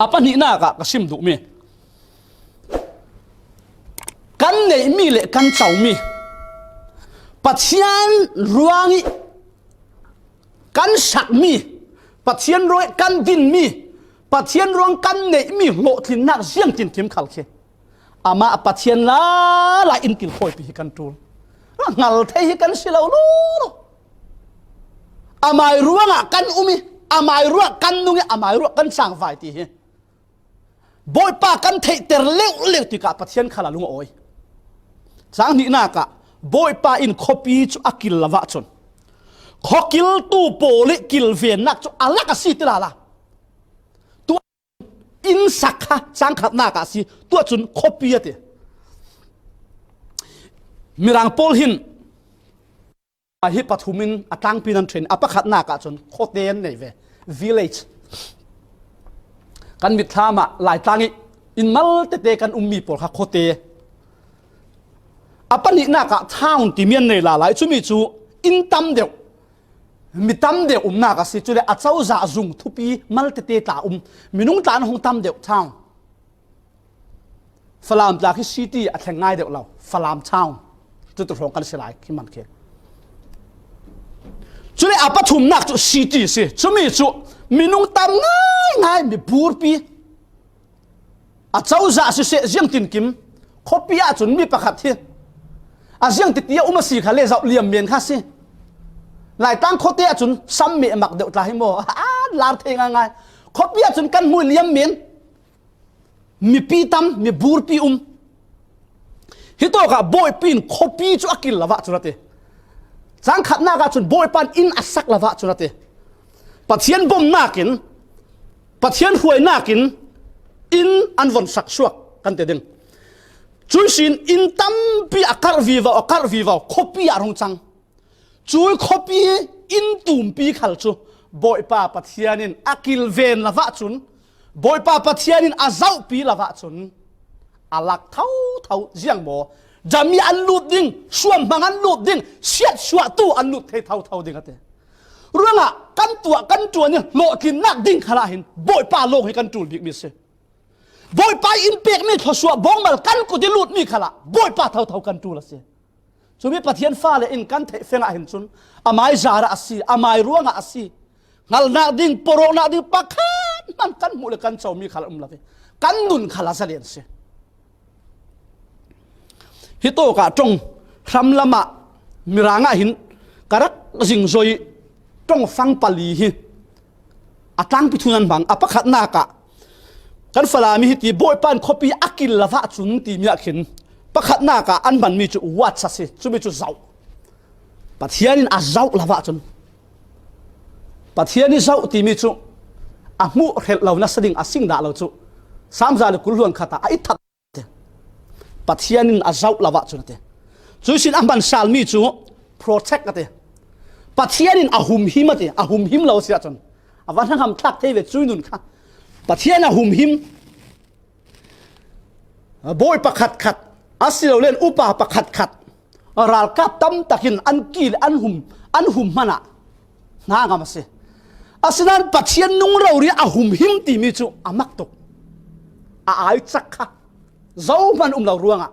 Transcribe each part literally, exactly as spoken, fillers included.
A pahnihnak ah ka sim duhmi, kan neihmi le kan comi, Pathian ruangih kan sakmi, Pathian ruangih kan dinmi, Pathian ruang kan neihmi hlawhtlinnak ziangtinkim khal khi amah Pathian lalai in kilkhawipi hi kan ṭul. Hngal thei hi kan si lo lulu. Amai ruangah kan um ih, amai ruangah kan nung ih, amai ruangah kan cangvai ti hi Bawipa kan theihter leuhleuh tikah Pathian khal a lung a awi. Cang hnihnak ah Bawipa in khuapi cu a kil lo ahcun, khuakiltu pawl ih kilvennak cu a lak a si ti lala. Tuah in sak kha cang khatnak ah a si, tuah cun khuapi a ti. Mirang pawl hin hi pathum in a tlangpi nan ṭhen. A pakhatnak ah cun khuate an nei ve, village. Kan mitthlam ah Laitlang ih inn mal tete kan ummi pawl kha khuate. A pahnihnak ah town timi an nei lala ih, cumi cu inn tam deuh, mi tam deuh umnak a si. Cule acozah zung thupi mal tete tla um, minung tla an hung tam deuh, town. Falam tla khi city a thleng ngai deuh lo, Falam town. Cuti hrawng kan si lai khi man khi. Cule a pathumnak cu city a si. Cumi cu minung tam ngaingai, mi burpi. Acozah siseh, ziangtinkim, khuapi ahcun mi pakhat hi a ziangtiti a um a si kha le zoh liam men kha si. Laitlang khuate ahcun sam mehmak deuh tla hi maw? An lar thei ngaingai. Khuapi ahcun kan hmui liam men. Mipi tam, mi burpi um. Hitawkah Bawipa in khuapi cu a kil lo ahcun a ti. Cang khatnak ahcun Bawipa in inn a sak lo ahcun a ti. Pathian bomnak in, Pathian hruainak in inn an von sak suak kan ti ding. Cuihsin inn tampi a karh vivo, a karh vivo, khuapi ah a rung cang. Cui khuapi inn tumpi khal cu Bawipa Pathian in a kilven lo ahcun, Bawipa Pathian in a zohpi lo ahcun, a lak thotho ziang maw? Dam ih an lut ding, suamhmang an lut ding, siatsuahtu an lut thei thotho ding a ti. Ruangah kan tuah, kan ṭuan ih hlawhtlinnak ding khalah hin Bawipa lawng hi kan ṭul bikmi a si. Bawipa in pekmi thluasuah bawngmal kan kut ih lutmi khalah Bawipa thotho kan ṭul a si. Cumi Pathian fale in kan theih feng ah hin cun amai zara a si, amai ruangah a si. Hngalnak ding, porhawhnak ding pakhat hman kan hmuh le kan comi khal a um lo ih kan nun khal a zalen a si. Hitawkah ṭong hramlam ah Mirang ah hin ka rak zingzoi ih ṭong fang pali hi a tlangpi thu nan hmang. A pakhatnak ah kan Falam ih hiti Bawipa in khuapi a kil lo ahcun timi ah khin pakhatnak ah an hmanmi cu watch a si. Cumi cu zoh. Pathian in a zoh lo ahcun, Pathian ih zoh timi cu a hmuh hrelh lo nasa ding a sing dah lo cu, Salm za le kul hluan khat ah a i that. Pathian in a zoh lo ahcun a ti. Cuihsin a hman salmi cu protect a ti. Pathian in a humhim a ti. A humhim lo a si ahcun a va hnangham thlak thei ve cui nun kha. Pathian a humhim. Bawi pakhatkhat, asilole upa pakhatkhat, ralkap tamtak in an kil, an hum, an hum hmanah hna ngam a si. Asinain Pathian nung rori a humhim timi cu a mak tuk. A ai cak kha zohman um lo ruangah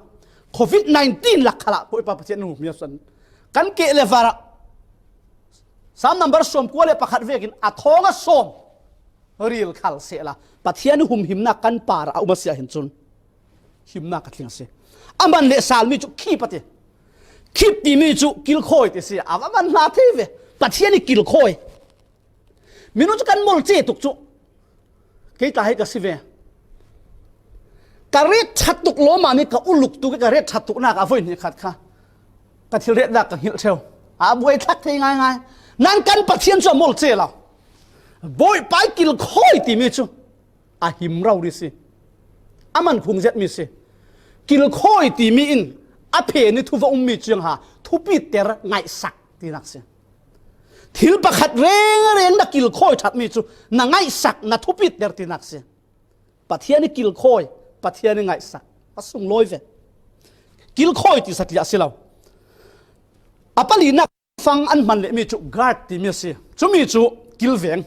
covid nineteen lak khalah Bawipa Pathian nung humhim a suan. Kan keh le varah Salm number sawmkua le pakhat vekin a thawng a sawm ril khal sehla Pathian humhimnak kan par a um a si ahhin cun himnak a tling a si. A man le salmi cu khip a ti. Khip timi cu kilkhawi ti si. A va man hna thei ve. Pathian ih kilkhawi. Minung cu kan molce tuk cu. Kei tla hi ka si ve. Ka ret ṭhat tuk lawmam ih ka uluk tuk ih ka ret ṭhat tuknak ah voi hnih khat kha ka thilretnak ka hngilh ṭheu. A buai thlak thei ngaingai. Nan kan Pathian cu a molce lo. Bawipa ih kilkhawi timi cu a him rori si. A man khung zetmi si. Kilkhawi timi in a phen ih thu va ummi ciang ha thupiter ngaihsak tinak si. Thil pakhat rengreng na kilkhawi ṭhatmi cu na ngaihsak, na thupiter tinak si. Pathian ih kilkhawi, Pathian ih ngaihsak a sunglawi ve. Kilkhawi ti satliah a si lo. A palinak fang an hman lehmi cu guard timi a si. Cumi cu kilveng,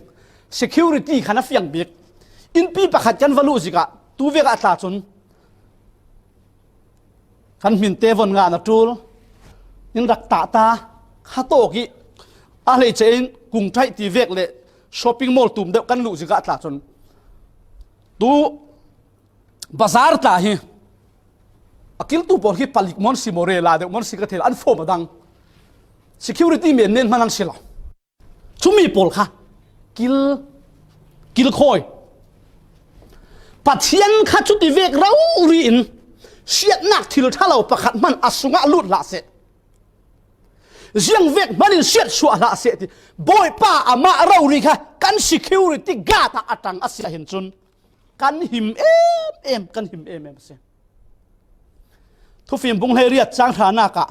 security khan a fiang bik. Innpi pakhat kan va luh zikah tu vek ah tla cun kan hminte von ngah na ṭul in rak tah ta kha tawk ih a hleice in kungṭaih ti vek le shopping mall tum deuh kan luh zikah tla cun tu bazar tla hi a kiltu pawl hi palik mawn si maw, rela deuh mawn si ka thei lo, an form a dang. Security men nen hman an si lo. Cumi pawl kha kil, kilkhawi. Pathian kha cuti vek rori in siatnak thil ṭha lo pakhat hman a sungah lut hlah seh. Ziang vek hmanin siatsuah hlah seh ti. Bawipa amah rori kha kan security guard ah a ṭang a si ahhin cun kan him em em, kan him em em a si. Thufim bung hleiriat cang hranak ah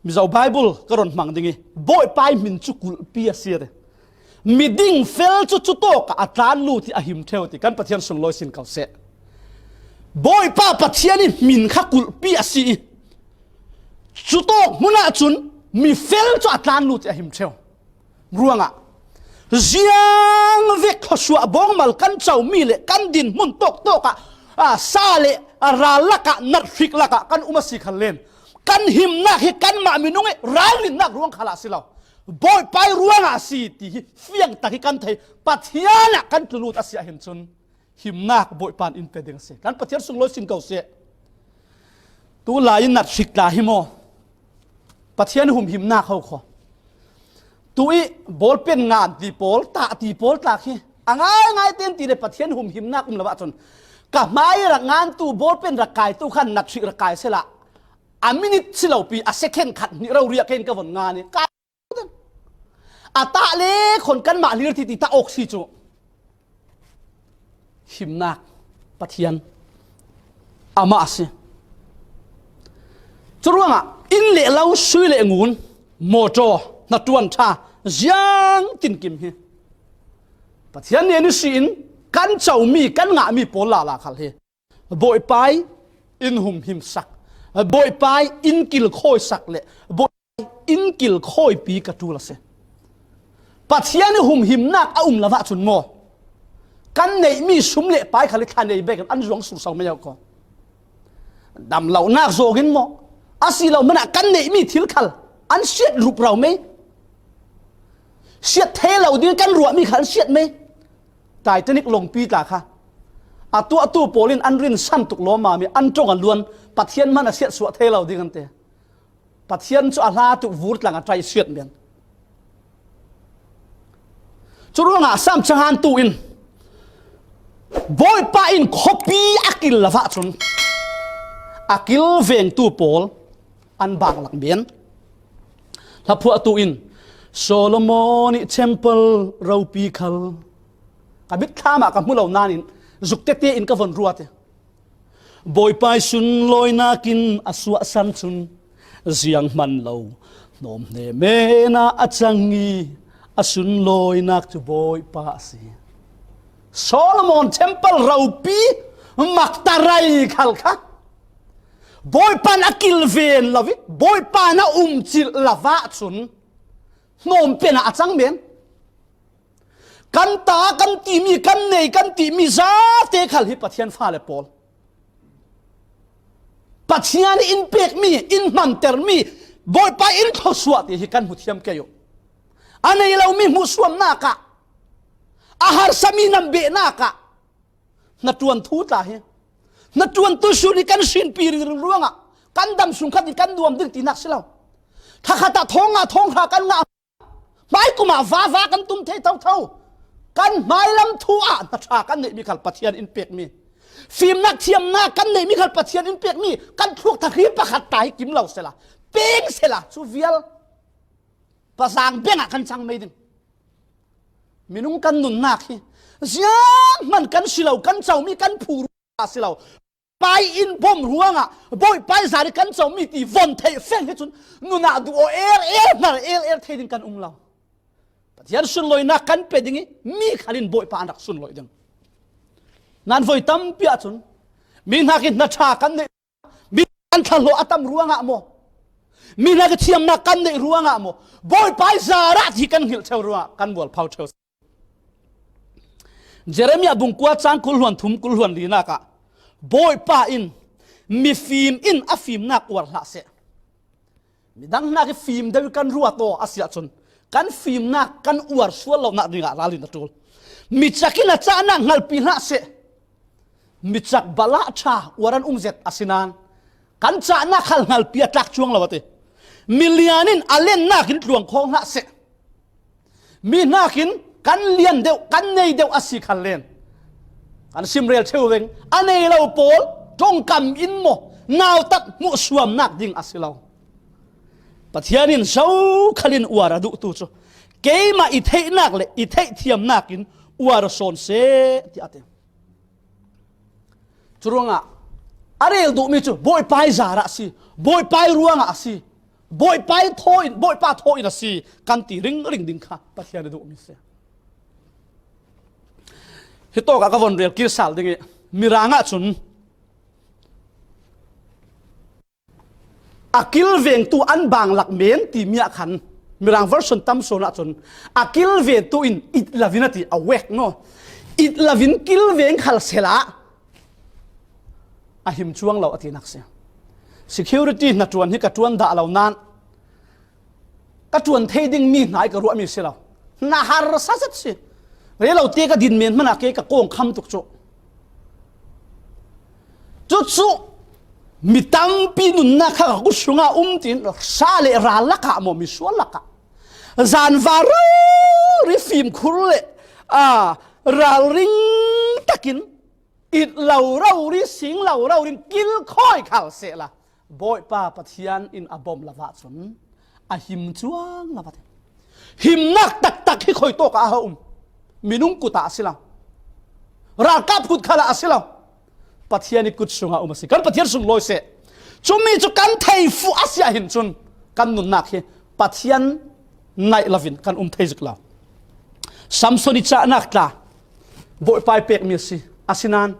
Mizo Bible ka ron hmang ding ih Bawipa ih hmin cu kulhpi a si a ti. Miding fel cu cutawk ah a tlan lut ih a him ṭheu ti kan Pathian sunlawi sin ko seh. Bawipa Pathian ih hmin kha kulhpi a si ih cutawk hmun ahcun mi fel cu a tlan lut ih a him ṭheu. Ruangah ziang vek thluasuah bawngmal kan comi le kan dinhmun tawktawk ah, aa, sa le, aa, ral lakah, nathrik lakah kan um a si khal len kan himnak hi kanmah minung ih ralrinnak ruang khal ah a si lo. Bawipa ih ruangah a si ti hi fiangtak hi kan thei. Pathian ah kan tlulut a si ahhin cun himnak Bawipa in in pe ding a si. Kan Pathian sunlawi sin ko seh. Tu lai in nathrik tla hi maw? Pathian humhimnak ho kho. Tu ih bawlpen ngan ti pawl, tah ti pawl tla khi a ngaingai ten ti le Pathian humhimnak um lo ahcun ka hmai rak ngantu bawlpen rak kaitu khan nathrik rak kai sehla a minute si lopi a second khat hnih rori ah kei in ka von ngan ih ka a tah le khon kanmah hlir ti ti tah awk si cu himnak Pathian amah a si. Curuangah inn le lo, sui le ngun, mawṭaw, hnaṭuan ṭha, ziang tinkim hi Pathian nen ihsi in kan comi, kan ngahmi pawl lala khal hi Bawipa ih in humhimsak, Bawipa ih in kilkhawisak le Bawipa ih in kilkhawipi ka ṭul a si. Pathian ih humhimnak a um lo ahcun maw, kan neihmi sum le pai khal ih thla nei bekin an zuang surso mei ko. Damlonak zawngin maw, a si lo hmanah kan neihmi thil khal an siat rup ro mei. Siat thei lo ding kan ruahmi khal an siat mei. Titanic lawngpi tla kha a tuahtu pawl in an rinsan tuk lawmmam ih an ṭong a luan, Pathian hman a siatsuah thei lo ding an ti. Pathian cu a hla tuk vur tlang a ṭai siat men. Curuangah Sam cahan tu in Bawipa in khuapi a kil lo ahcun a kilvengtu pawl an bang lak men. Hlaphuahtu in Solomon ih temple ropi khal ka mitthlam ah ka hmu lo nain zuk tete in ka von ruat ih Bawipa ih sunlawinak in a suahsan cun zianghman lo hnawm hne men ah a cang ih a sunlawinak cu Bawipa a si. Solomon temple ropi maktarai khal kha Bawipa in a kilven lo ih Bawipa in a umcilh lo ahcun hnawm pen ah a cang men. Kan ta kan timi, kan nei kan timi zate khal hi Pathian fale pawl, Pathian in pekmi, in hmantermi, Bawipa in thluasuah ti hi kan hmu thiam kei uh. A nei lomi hmuhsuamnak ah, a harsami nam behnak ah, hnaṭuan thu tla hi, hnaṭuan tu sun hi kan sinpi ringring ruangah kan dam sung khat in kan nuam ding tinak si lo. Thakhat ah thawng nga thawng hra kan ngah. Hmaikum ah vava kan tum thei thotho. Kan hmailam thu ah hna ṭha kan neihmi khal Pathian in pekmi, fimnak thiamnak kan neihmi khal Pathian in pekmi, kan thluak thahri pakhat ta hi kim lo sehla, peng sehla, cu vial pazang beng ah kan cang mei ding. Minung kan nunnak hi zianghman kan si lo, kan comi kan phu ruangah a si lo. Pai in bawm ruangah Bawipa ih zari kan comi ti von theih feng hi cun nun ah duh aw er er, hnar er er thei ding kan um lo. Pathian sunlawinak kan pe ding ih mi khal in Bawipa an rak sunlawih ding. Nan voi tampi ahcun mi hnak ih hna ṭha kan neih, mi kan thlahlawh a tam ruangah maw, mi hnak ih thiamnak kan neih ruangah maw, Bawipa ih zarah ti kan hngilh ṭheu ruangah kan mualpho ṭheu. Jeremiah bung kua chang kul hluan thum kul hluan linak ah Bawipa in mifim in a fimnak uar hlah seh. Midang hnak i fim deuh i kan ruat aw a si ahcun kan fimnak kan uar sual lonak dingah ralrin a ṭul. Micak in a cahnak hngalpi hlah seh. Micak balah ṭha uar an um zet a si nain kan cahnak khal hngalpi a tlak cuang lo a ti. Milian in a lennak in tluang khawng hlah seh. Mi hnakin kan lian deuh, kan nei deuh a si khal len kan simrel ṭheu veng. A nei lo pawl ṭongkam in maw nautat hmuhsuamnak ding a si lo. Pathian in zokhal in uar a duhtu cu keimah i theihnak le i theihthiamnak in uar sawn seh, tiah a ti. Curuangah a rel duhmi cu Bawipa ih zarah a si, Bawipa ih ruangah a si, Bawipa ih thaw in, Bawipa thaw in a si kan ti ringring ding kha Pathian ih duhmi a si. Hitawkah ka von rel kir sal ding ih Mirang ahcun a kilvengtu an banglak men timi ah khan Mirang version tam sawn ahcun a kilvengtu in it lovin a ti, awake no, it lovin kilveng khal sehla a him cuang lo a tinak si. Security hnaṭuan hi ka ṭuan dah lo nain ka ṭuan thei dingmi hna ih ka ruahmi si lo. Hna harsa zet si. Rel lo te ka din men hmanh ah ke ka kong kham tuk cu. Cucu mi tampi nunnak kha ka kut sungah um tiin sa le ral lakah maw, misual lakah zanva rori fimkhur le, aa, ralring takin it lo rori, sing lo rori in kilkhawi khal sehla Bawipa Pathian in a bawm lo ahcun a him cuang lo a ti. Himnak taktak hi khuitawk ah a um. Minung kut ah a si lo. Ralkap kut khal ah a si lo. Pathian ih kut sungah um a si. Kan Pathian sunglawi seh. Cumi cu kan thei fuh a si ahhin cun kan nunnak hi Pathian naih lovin kan um thei zik lo. Samson ih cahnak tla Bawipa ih pekmi a si. Asinain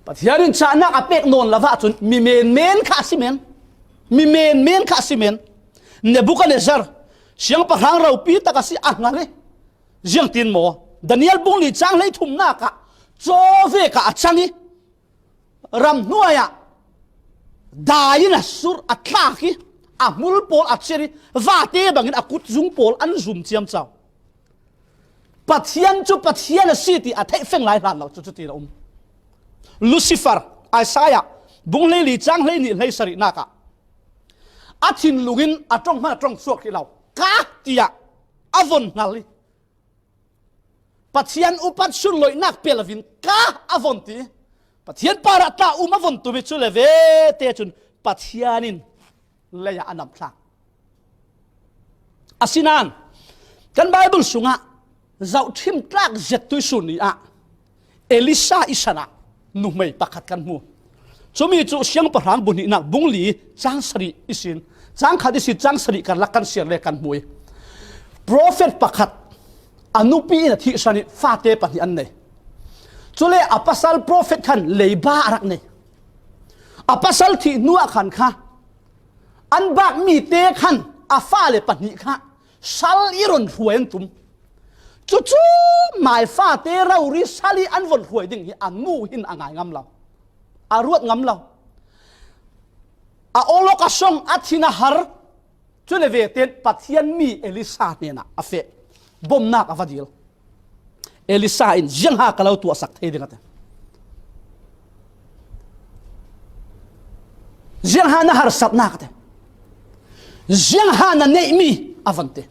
Pathian in cahnak a pek nawn lo ahcun mi menmen kha a si men. Mi menmen kha a si men. Nebukhadnezzar siangpahrang ropi tak a si, a hngal ih. Ziangtin maw? Daniel bung li cang hleithumnak ah cawvek ah a cang ih ram hnuai ah dai in a sur, a thlak ih a hmul pawl a cer ih vate bangin a kutzung pawl an zum ciamco. Pathian cu Pathian a si ti a theih feng lai hlan lo cu cutin a um. Lucifer, Isaiah bung hleili cang hleihnih hleisarihnak ah a thinlung in a ṭong hmanh a ṭong suak hrih lo. Ka tiah a von hngal ih Pathian upat sunloihnak pe lovin ka a von ti. Pathian parah tla um a von tum ih cu le vete cun Pathian in lei ah a namthlak. Asinain kan Baibal sungah zohṭhim tlak zet tuihsun ni ah Elisha ih san ah nuhmei pakhat kan hmu. Cumi cu Siangpahrang bung hnihnak bung li cang sarih ihsin, cang khat ihsin cang sarih karlak kan siar le kan hmu ih, profet pakhat a nupi in a thihsan ih fate pahnih an nei. Cule a pasal profet khan leiba a rak nei. A pasal thih hnuah khan kha an bakmi te khan a fale pahnih kha sal ih ron hruai an tum. Cucu mai fate rori sal ih an von hruai ding hi a nu hin a ngai ngam lo, a ruat ngam lo. A awlok a song, a thin a har. Cule vete in Pathian mi Elisha hnenah a feh. Bomnak a va dil. Elisha in, "Ziangha ka lo tuahsak thei ding?" a ti. "Ziangha na harsatnak?" a ti. "Ziangha na neihmi?" a van ti.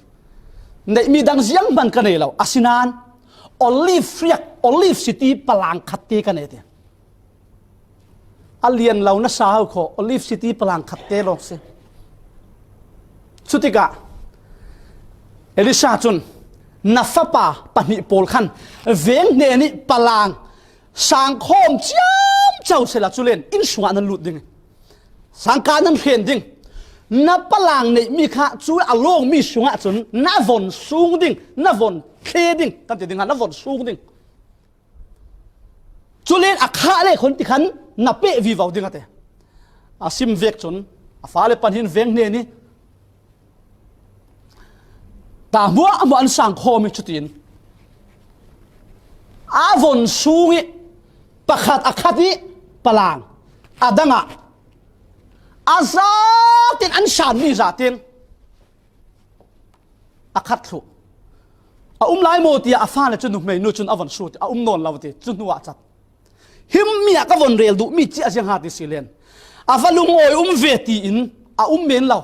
"Neihmi dang zianghman ka nei lo, asinain olive hriak, olive siti palang khat te ka nei," a ti. "A lian lo na sa ho kho, olive siti palang khat te lawng si." Cutikah Elisha cun, "Na fapa pahnih pawl khan veng hnen ih palang sangkhawm ciamco sehla, culen inn sungah nan lut ding, sangka nan hren ding. Na palang neihmi kha cu a lawngmi sungah cun na von sung ding, na von thli ding," kan ti ding kha, "na von sung ding. Culen a khah le khon ti khan na peh vivo ding," a ti. A sim vek cun a fale pahnih in veng hnen ih ta hmuahhmuah an sangkhawm ih cutin, A von sung i pakhat, a khat i palang, a dang ah a zatin an san mi zatin a khat thluh. A um lai maw ti a, a fale cu nuhmei nu cun a von sut i a um nawn lo ti cu hnu ah cat. Him mi ah ka von rel duh mi cia ziang ha ti si len, a va lungawi um ve tiin a um men lo.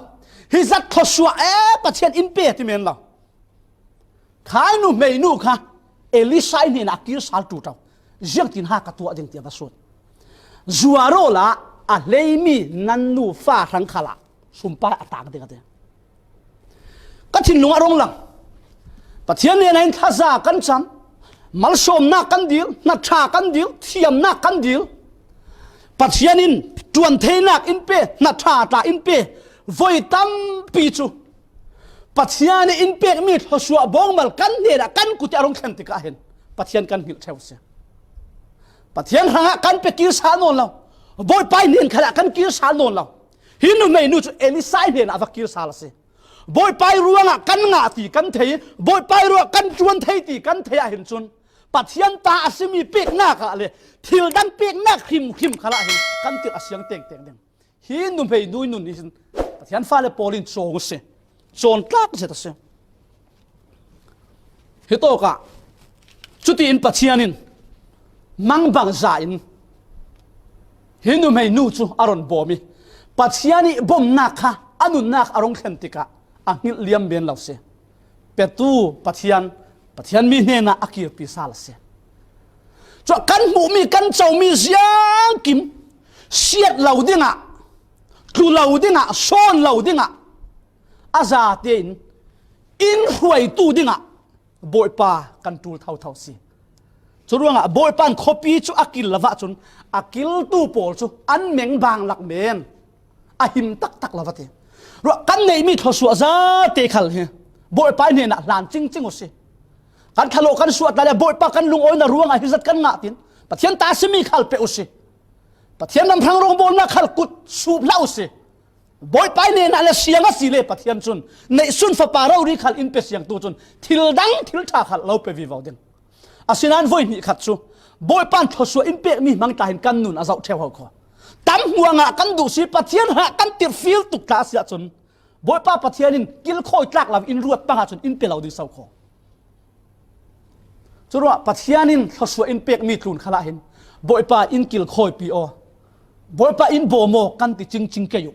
Hi zat thluasuah e, Pathian in pe ti men lo. Khai nuhmei nu kha Elisha hnenah a kir sal tu to. Ziangtin ha ka tuah ding tiah va sut. Zuar awla a hleimi nan nu fa hrang khalah sumpai a tak ding a ti. Ka thinlung a rung lang. Pathian hnenah in thaza kan cam, malsawmnak kan dil, hna ṭha kan dil, thiamnak kan dil. Pathian in ṭuan theinak in pe, hna ṭha tla in pe, voi tampi cu Pathian in in pekmi thluasuah bawngmal kan hnenah kan kut i a rung thlen tikah hin Pathian kan hngilh ṭheu a si. Pathian hrangah kan pe kir sal nawn lo. Bawipa hnen khalah kan kir sal nawn lo. Hi nuhmei nu cu Elisha hnenah a va kir sal a si. Bawipa ruangah kan ngah ti kan thei, Bawipa ruangah kan ṭuan thei ti kan thei ah hin cun Pathian ta a simi peknak ah le thil dang peknak hrimhrim khalah hin kan tirh a siang tengteng ding. Hi nuhmei nu nun nih hin Pathian fale pawl in cawng a si, cawn tlak zet a si. Hi tawkah cutiin Pathian in mangbangza in hi nuhmei nu cu a run bawm i Pathian i bomnak kha a nunnak a rung thlen tikah a hngilh liam men lo si. Petu Pathian, Pathian mi hnenah a kirpi sal a si. Cu kan hmuhmi kan comi ziangkim siat lo dingah, tlu lo dingah, sawn lo dingah a zate in in hruaitu dingah Bawipa kan ṭul thotho si. Curuangah Bawipa in khuapi cu a kil lo ahcun a kiltu pawl cu an meng bang lak men a him taktak lo a ti. Ruah kan neihmi thluasuah zate khal hi Bawipa hnenah hlan cingcing u si. Kan thalawh kan suah ta le Bawipa kan lungawi na ruangah hi zat kan ngah tin Pathian ta simi khal pe u si. Pathian ram hrang rawngbawlnak khal kut sup hlah u si. Bawipa hnenah le siang a si le Pathian cun neihsun fapa rori khal in pe siangtu cun thil dang thil ṭha khal lo pe vivo ding. Asinain voi hnih khat cu Bawipa in thluasuah in pekmi hmang tla hin kan nun a zoh ṭheu ho kho. Tam hmuangah kan duh si, Pathian hrangah kan tirhfir tuk tla a si ahcun Bawipa Pathian in kilkhawi tlak lo in ruat pang ahcun in pe lo ding so kho. Curuah Pathian in thluasuah in pekmi tlun khalah hin Bawipa in kilkhawipi aw, Bawipa in bawm aw kan ti cingcing kei uh.